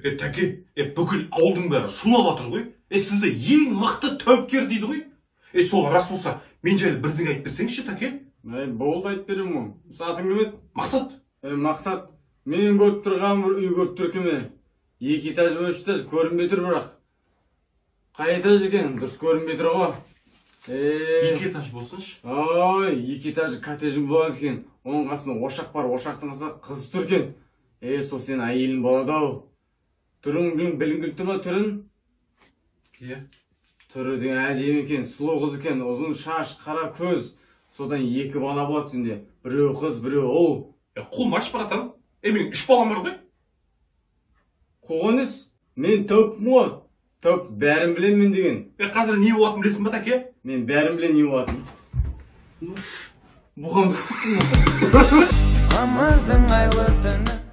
Тәке, бүкіл ауылдың бәрі шулап жатыр ғой. Сізді ең мықты тәуіпкер дейді ғой. Сол рас болса, мен жайлы бірдеңе айтып берсеңізші, тәке. Болды, айтып беремін ғой. Атың кім еді? Мақсат. Мақсат, мен көріп тұрған бір үй көріп тұр екен. 2 этаж ба, 3 этаж көрінбей тұр бірақ. Қай этаж екен? Дұрыс көрінбей тұр ғой. 2 этаж болсыншы. Ой, 2 этаж коттеджің болады екен. Оның қасында ошақ бар, ошақтың қасында қыз тұр екен. Сол сенің әйелің болады ау. Түрің білін келіп тұр ма, түрін? Иә. Түрі деген әдемі екен, сұлу қыз екен, ұзын шаш, қара көз. Содан 2 бала болады сенде. Біреу қыз, біреу ұл. Қумаш, братан. Менің 3 балам бар ғой. Қуған емес, мен тәуіппін ғой. Тәуіп бәрін білемін мен деген. Қазір не болатынын білесің ба, тәке? Мен бәрін білемін не болатынын. Бұған Мамырдың айлы түні.